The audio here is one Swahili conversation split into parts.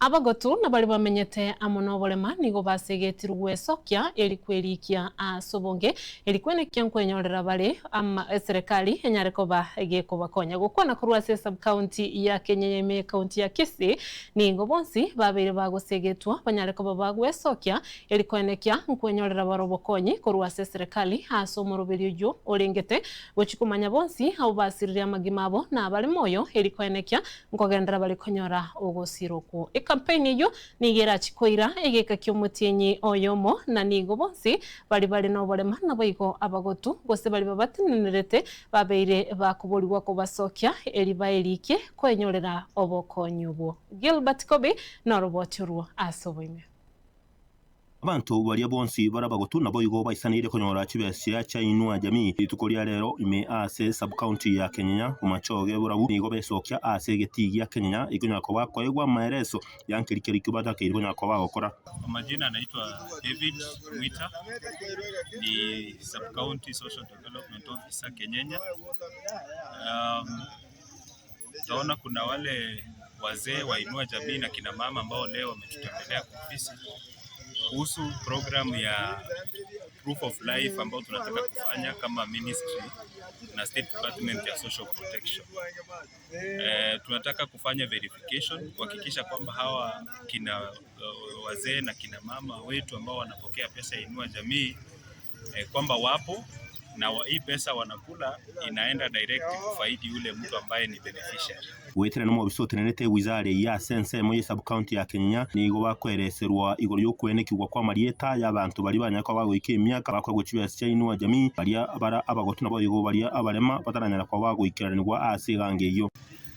Abagotu na baria bamenyete amo noborema nigo basegetirwe gwesokia eri kwerikia ase obonge eri kwenekia nkwenyorera bare ama eserekari enyare koba gekobakonya. Gokwana korwa ase esub-county ya Kenyenya ime y'ecounty ya Kisii nigo bonsi babeire bagosegetwa banyare koba bagwesokia eri koenekia nkwenyorera bare obokonyi korwa ase eserekari ase omoroberi oywo orengete gochi komanya bonsi abo basirire amagima abo na abare moyo eri koenekia nkogendera bare konyora ogosira okwo. Ekampeni eyio nigo erachi koira egeka ki'omotienyi oyomo, na nigo bonsi baria bare noborema naboigo abagotu, gose baria babatenenerete babeire bakoborigwa kobasokia eri baerikie koenyorera obokonyi obwo. Gilbert Kobi noroboti orwo ase oboime. Abanto baria bonsi bare abagotu naboigo baisaneire konyora chibesia chia Inua Jamii rituko ria rero ime ase sub-county ya Kenyenya Bomachoge Borabu nigo besokia ase egetii gia Kenyenya ekonyara koba koegwa amaereso ya nkeri keri ekio batakeire konyara koba bagokora. Kwa majina naitwa David Mwita, ni Sub-County Social Development Officer Kenyenya. Utaona kuna wale wazee wa Inua Jamii na kina mama ambao leo wametutembelea kwa ofisi kuhusu program ya proof of life ambao tunataka kufanya kama ministry na State Department ya Social Protection. Tunataka kufanya verification kuhakikisha kwamba hawa kina wazee na kina mama wetu ambao wanapokea pesa ya Inua Jamii kwamba wapo na hii pesa wanakula inaenda direct kufaidi yule mtu ambaye ni beneficiary. Goetera nomobisa otenerete wizara eyio ase ensemo ye sub-county ya Kenyenya nigo bakoereserwa igoro y'okwenekigwa kwa amarieta y'abanto baria banyara koba bagoika emiaka bakoegwa chibesa chia Inua Jamii baria bara abagotu nabo igo baria abarema bataranyara koba bagoikeranigwa ase egango eyio.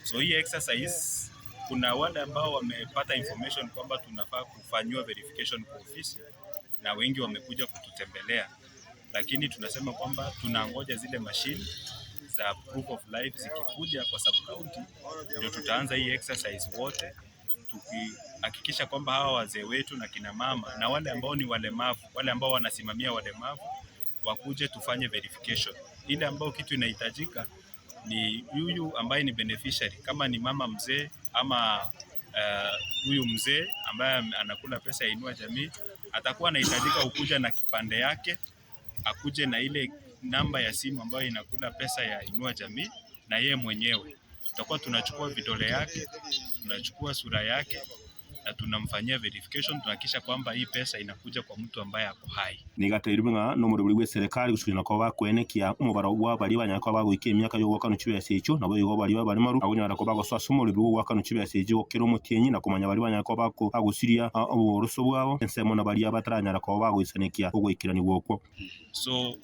So hii exercise kuna wale ambao wamepata information kwamba tunafaa kufanyiwa verification kwa ofisi na wengi wamekuja kututembelea, lakini tunasema kwamba tunangoja zile machine za proof of life zikikuja kwa sub county ndio tutaanza hii exercise wote, tukihakikisha kwamba hawa wazee wetu na kina mama na wale ambao ni walemavu, wale ambao wanasimamia walemavu wakuje tufanye verification. Ile ambao kitu inahitajika ni huyu ambaye ni beneficiary, kama ni mama mzee ama huyu mzee ambaye anakula pesa ya Inua Jamii atakuwa anahitajika kukuja na kipande yake, akuje na ile namba ya simu ambayo inakula pesa ya Inua Jamii na yeye mwenyewe. Tutakuwa tunachukua vidole yake, tunachukua sura yake na tunamfanyia verification, tunahakikisha kwamba hii pesa inakuja kwa mtu ambaye ako hai. Nigateirwe ng'a nomorobori bwa eserekari gosukina koba bakwenekia omobaro bwa baria banyara koba bagoika emiaka yogokanu chibesa echio nabo igo baria babaremaru abonyara koba bagosoa ase omorobori bwa ogwakanu chibesa echio gokera omotienyi na komanya baria banyara koba bagosiria oboroso bwabo ensemo na baria bataranyara koba bagoisanekia ogoikeraniwa okwo. So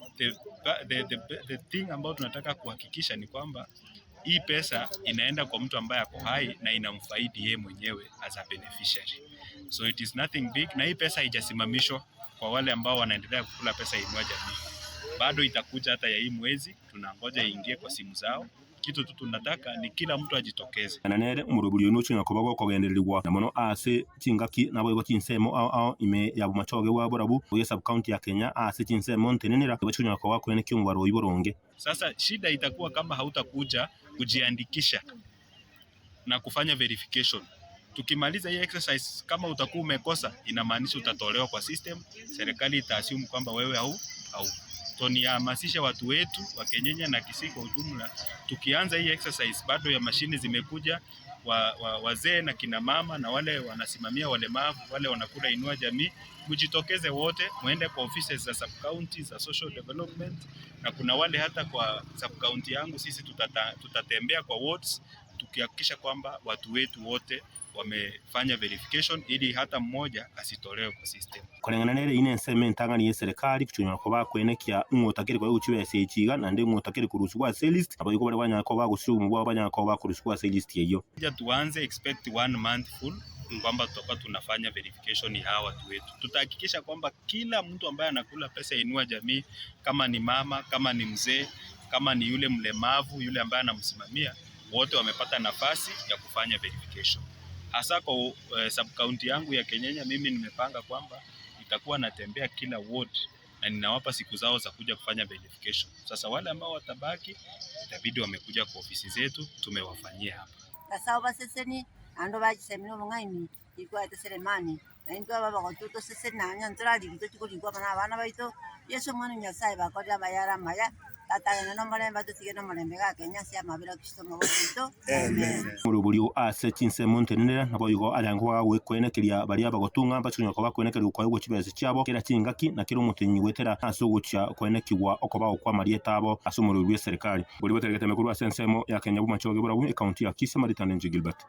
the thing ambayo tunataka kuhakikisha ni kwamba hii pesa inaenda kwa mtu ambaye ako hai na inamfaidi yeye mwenyewe as a beneficiary. So it is nothing big, na hii pesa haijasimamishwa kwa wale ambao wanaendelea kukula pesa Inua Jamii. Bado itakuja hata ya hii mwezi, tunangoja iingie kwa simu zao. Kitu tu tunataka ni kila mtu ajitokeze. Na nere omorobori oyo nochonya koba gokogendererigwa na mono ase chingaki nabo igo chinsemo ao ao ime ya bomachoge bwa borabu oye sub county ya Kenya ase chinsemo ntenenera bachonya koba kwenekia omobaro oyo boronge. Sasa shida itakuwa kama hautakuja kujiandikisha na kufanya verification. Tukimaliza hii exercise, kama utakuwa umekosa, inamaanisha utatolewa kwa system, serikali itaassume kwamba wewe au. So nihamasishe watu wetu wa Kenyenya na Kisii kwa ujumla, tukianza hii exercise, bado ya mashine zimekuja, wazee na kina mama na wale wanasimamia walemavu, wale wanakula Inua Jamii, mjitokeze wote, muende kwa offices za sub county za social development, na kuna wale hata kwa sub county yangu sisi tutatembea kwa wards tukihakikisha kwamba watu wetu wote wamefanya verification ili hata mmoja asitolewe kwa system. Koreng'ana nere ine ensemo entang'ani ya serikali kuchunya koba kwenekia ng'otakere kwa chibesa echiga nande ng'otakere kurusigwa ase list abo igo bare banyara koba bagosira obumu bwabo banyara koba bakorusigwa ase list eyio. Ja tuanze expect 1 month full kwamba tutakuwa tunafanya verification ya hawa watu wetu. Tutahakikisha kwamba kila mtu ambaye anakula pesa ya Inua Jamii, kama ni mama, kama ni mzee, kama ni yule mlemavu, yule ambaye anamsimamia, wote wamepata nafasi ya kufanya verification. Hasa kwa sub county yangu ya Kenyenya, mimi nimepanga kwamba nitakuwa natembea kila ward na ninawapa siku zao za kuja kufanya verification. Sasa wale ambao watabaki itabidi wamekuja kwa ofisi zetu, tumewafanyia hapa. Basao baseseni ando bachisemile obong'aini Ikwete Selemani na intwe aba bagotu toseseni ntorarigi tochikorigwa abana abana baito Yesu mwana Nyasaye bakorire abayara amaya tatagenda nomorembe atotige nomorembe gakenya ase amabera Kristo mogoito amen. Omorobori ase chinsemo ntenenera nabo igo ayango bagwekwenekeria baria bagotunga bachikonyoka bakwenekeria okoegwa chibesa chiabo kera chingaki na kera omotenyi gwetera ase ogochia kwenekigwa okobao kwa marieta abo ase omorobori bwa eserikali bori boteregete mekuru ase ensemo ya Kenya bumachoge borabu ekaunti ya Kisii Maritana Nji Gilbert.